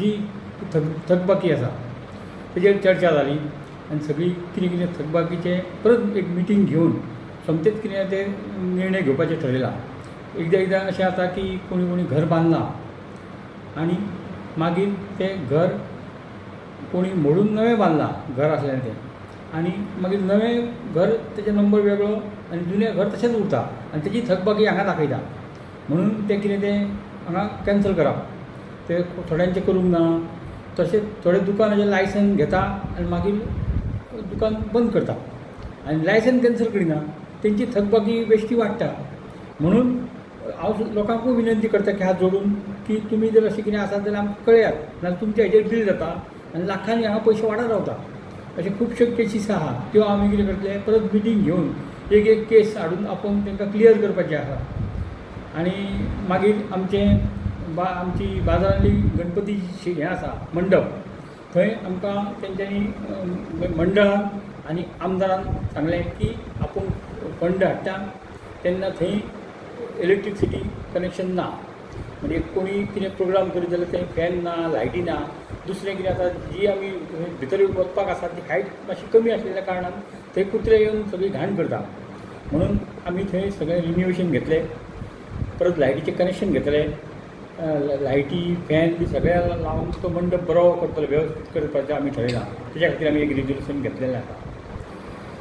जी थकबाकी आसा तेजेर चर्चा जाली आनी सगळी कितें कितें थकबाकीचें परत एक मिटींग घेवन सोमतेच कितें तें निर्णय घेवपाचें ठरयलां. एकदां एकदां अशें जाता की कोणी कोणी घर बांदलां आनी मागीर तें घर कोणी मोडून नवें बांदलां घर आसलें तें आनी मागीर नवें घर तेजे नंबर वेगळो आनी जुनें घर तशेंच उरता आनी तेजी थकबाकी हांगा दाखयता. म्हणून तें कितें तें हांगा कॅन्सल करप, तें थोड्यांचें करूंक ना. तशेंच थोडे दुकानाचें लायसन घेता आनी मागीर दुकान बंद करता आनी लायसन कॅन्सल करिना, तेंची थकबाकी बेश्टी वाडटा. म्हणून हांव लोकांकूय विनंती करता की हात जोडून की तुमी जर अशें कितें आसा जाल्यार आमकां कळयात, नाजाल्यार तुमच्या हेजेर बील जाता आनी लाखांनी हांगा पयशे वाडत रावता. अशे खुबश्यो केसीस आहा त्यो आमी कितें करतले परत मिटींग घेवन एक एक केस हाडून आपोवन तांकां क्लियर करपाचें आसा. आनी मागीर आमचें आमची बाजारांतली गणपती हें आसा मंडप, थंय आमकां तेंच्यांनी मंडळान आनी आमदारान सांगलें की आपूण फंड हाडटा तेन्ना थंय इलेक्ट्रिसिटी कनेक्शन ना, म्हणजे कोणी कितें प्रोग्राम करीत जाल्यार थंय फॅन ना, लायटी ना. दुसरें कितें आसा, जी आमी भितर वचपाक आसा ती हायट मातशी कमी आशिल्ल्या कारणान थंय कुत्रे येवन सगळी घाण करता. म्हणून आमी थंय सगळें रिनोवेशन घेतलें, परत लायटीचें कनेक्शन घेतलें, लायटी फॅन बी सगळें लावन तो मंडप बरो करतलो, वेवस्थीत करपाचें आमी ठरयलां. तेच्या खातीर आमी एक रिजोल्युशन घेतलेलें आसा.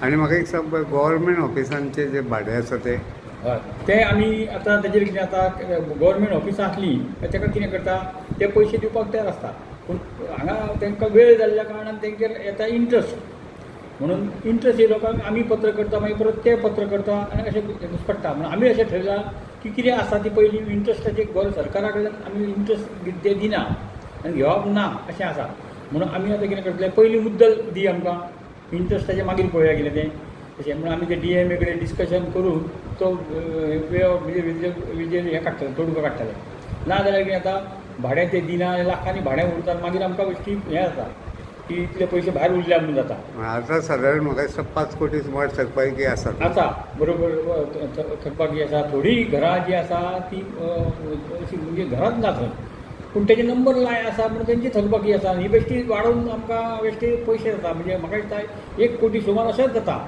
आनी म्हाका एक सांग, गव्हर्मेंट ऑफिसांचे जे भाडें आसा तें? हय, तें आमी आतां तेजेर कितें आतां गव्हर्मेंट ऑफिसां आसलीं ताका कितें करता ते पयशे दिवपाक तयार आसता, पूण हांगा तांकां वेळ जाल्ल्या कारणान तेंगेर येता इंट्रस्ट. म्हणून इंट्रस्ट येयलो काय आमी पत्र करता, मागीर परत ते पत्र करता आनी अशें घुसपडटा. म्हणून आमी अशें ठरयलां की कितें आसा ती पयलीं इंट्रस्टाचे सरकारा कडल्यान आमी इंट्रस्ट ते दिना आनी घेवप ना अशें आसा. म्हणून आमी आतां कितें करतले, पयलीं मुद्दल दी आमकां, इंट्रस्टाचें मागीर पळोवया कितें तें अशें. म्हणून आमी ते DMA कडेन डिस्कशन करून तो वे म्हणजे विजेर हें काडटले, तोडगो काडटले. ना जाल्यार कितें जाता, भाडें ते दिना, लाखांनी भाडें उरता, मागीर आमकां बेश्टी हें जाता की इतले पयशे भायर उरल्या म्हणून जाता. आतां सादारण म्हाका दिसता 5 कोटी सुमार थकबाकी आसा. आसा, बरोबर थकबाकी आसा. थोडी घरां जीं आसा ती अशी म्हणजे घरांच ना थंय, पूण तेजे नंबर लाय आसा म्हणून तेंची थकबाकी आसा. ही बेश्टी वाडोवन आमकां बेश्टे पयशे जाता. म्हणजे म्हाका दिसता 1 कोटी सुमार अशेंच जाता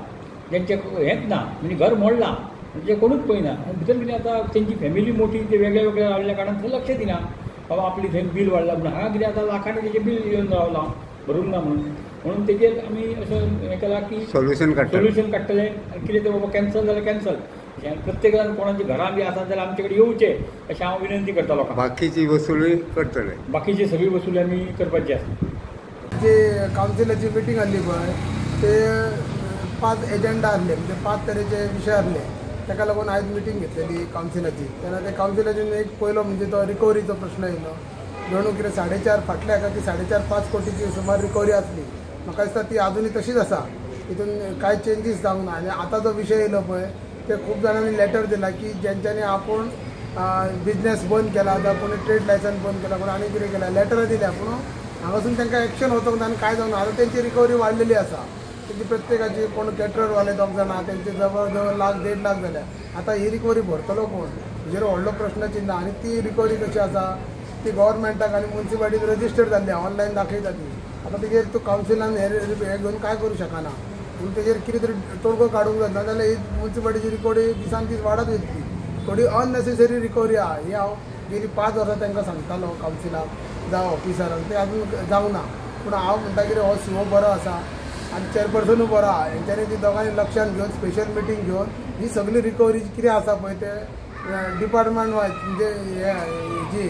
जेंचें हेंच ना, म्हणजे घर मोडलां म्हणजे कोणूच पळयना. भितर कितें जाता, तेंची फॅमिली मोठी, ते वेगळे वेगळे रावल्ल्या कारणान थंय लक्ष दिना, बाबा आपली थंय बील वाडलां म्हणून. हांगा कितें जाता, लाखांनी तेजें बील येवन रावलां भरूंक ना म्हणून. म्हणून तेजेर आमी अशें हें केलां की सोल्युशन काडटले, सोल्युशन काडटले आनी कितें तें बाबा कॅन्सल जाल्यार कॅन्सल. प्रत्येकान कोणाची घरां बी आसा जाल्यार आमचे कडेन येवचें अशें हांव विनंती करता लोकांक. बाकीची वसुली करतले, बाकीची सगळी वसुली आमी करपाची आसा. जे कावन्सिलाची मिटींग आहली पळय ते 5 एजेंडा आहले, म्हणजे 5 तरेचे विशय आहले. ताका लागून आयज मिटींग घेतलेली कावन्सिलाची. तेन्ना ते कावन्सिलाची एक पयलो म्हणजे तो रिकवरीचो प्रश्न येयलो. जणू कितें 4.5 फाटल्या हाका ती 4.5-5 कोटीची सुमार रिकवरी आसली. म्हाका दिसता ती आजुनूय तशीच आसा, तितून कांय चेंजीस जावंक ना. आनी आतां जो विशय येयलो पळय ते खूब जाणांनी लेटर दिला की जेंच्यांनी आपूण बिजनेस बंद केला, जावं कोणी ट्रेड लायसन्स बंद केला, कोणी आनी कितें केलां, लेटरां दिल्या, पूण हांगासून तांकां एक्शन वचोंक ना आनी कांय जावंक ना. आतां तेंची रिकवरी वाडलेली आसा. तेंची प्रत्येकाची कोण कॅटररवाले 2 जाणां तेंचे जवळ जवळ लाख 1.5 लाख जाल्या. आतां ही रिकवरी भरतलो कोण हेजेर व्हडलो प्रश्न चिन्ह. आनी ती रिकवरी कशी आसा ती गव्हर्मेंटाक आनी मुन्सिपालिटीक रजिस्टर जाल्ली ऑनलायन दाखयता ती. आतां तेजेर तूं कावन्सिलान हें घेवन कांय करूं शकना, पूण तेजेर कितें तरी तोडगो काडूंक जाय, नाजाल्यार ही मुन्सिपालिटीची रिकवरी दिसान दीस वाडत वयतली. थोडी अननेसेसरी रिकवरी आहा ही हांव गेली 5 वर्सां तांकां सांगतालो कावन्सिलाक जावं ऑफिसरांक, तें आजून जावंक ना. पूण हांव म्हणटा कितें हो सीओ बरो आसा आनी चेअरपर्सनूय बरो आहा, हेंच्यांनी ती दोगांनी लक्षांत घेवन स्पेशल मिटींग घेवन ही सगळी रिकवरी कितें आसा पळय ते डिपार्टमेंट वायज, म्हणजे हेजी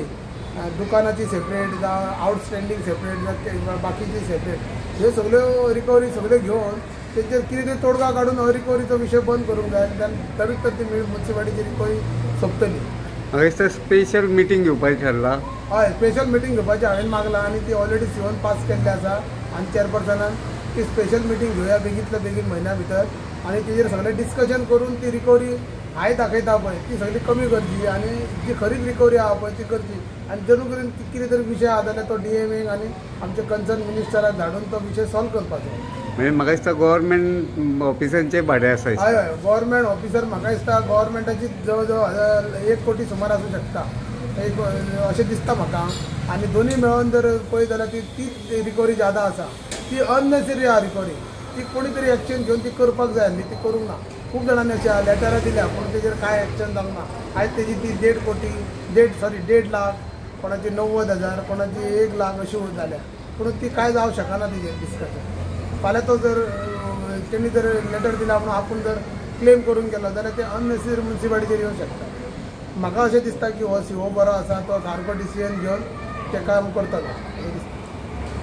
दुकानाची सेपरेट जावं आउटस्टँडींग सेपरेट जावं बाकीची सेपरेट, ह्यो सगळ्यो रिकवरी सगळ्यो घेवन तेंचेर कितें तरी तोडगा काडून हो रिकवरीचो विशय बंद करूंक जाय. तरीच तर ती मुन्सिपालिटीची रिकवरी सोंपतली. म्हाका दिसता स्पेशल मिटींग घेवपाचें ठरलां. हय, स्पेशल मिटींग घेवपाचें हांवें मागलां आनी ती ऑलरेडी सीओन पास केल्ली आसा आनी चेअरपर्सनान ती स्पेशल मिटींग घेवया बेगींतल्या बेगीन म्हयन्या भितर आनी तेजेर सगळें डिस्कशन करून ती रिकवरी हाय दाखयता पळय ती सगळी कमी करची आनी जी खरीच रिकवरी आहा पळय ती करची. आनी जणू करून कितें तरी विशय आहा जाल्यार तो DMA आनी आमचे कन्सर्न मिनिस्टराक धाडून तो विशय सॉल्व करपाचो. म्हणजे म्हाका दिसता गव्हर्मेंट ऑफिसांचे भाडें आसा. हय हय, गव्हर्मेंट ऑफिसर म्हाका दिसता गव्हर्मेंटाची जवळ जवळ 1 कोटी सुमार आसूं शकता एक अशें दिसता म्हाका. आनी दोनूय मेळोन जर पळयत जाल्यार ती तीच रिकवरी ज्यादा आसा. ती अननेसेसरी आहा रिकवरी, ती कोणी तरी एक्शन घेवन ती करपाक जाय आसली, ती करूंक ना. खूब जाणांनी अशें लेटरां दिल्या पूण तेजेर कांय एक्शन जावंक ना. आयज तेजी ती 1.5 लाख, कोणाची 90,000, कोणाची 1 लाख अशी जाल्या, पूण ती कांय जावंक शकना तेजेर डिस्कशन. फाल्यां तो जर तेणी जर लेटर दिला म्हणून आपूण जर क्लेम करून गेलो जाल्यार ते अननेसेसरी मुन्सिपालिटीचेर येवंक शकता. म्हाका अशें दिसता की हो सीओ बरो आसा, तो सारको डिसिजन घेवन तें काम करतलो अशें दिसता.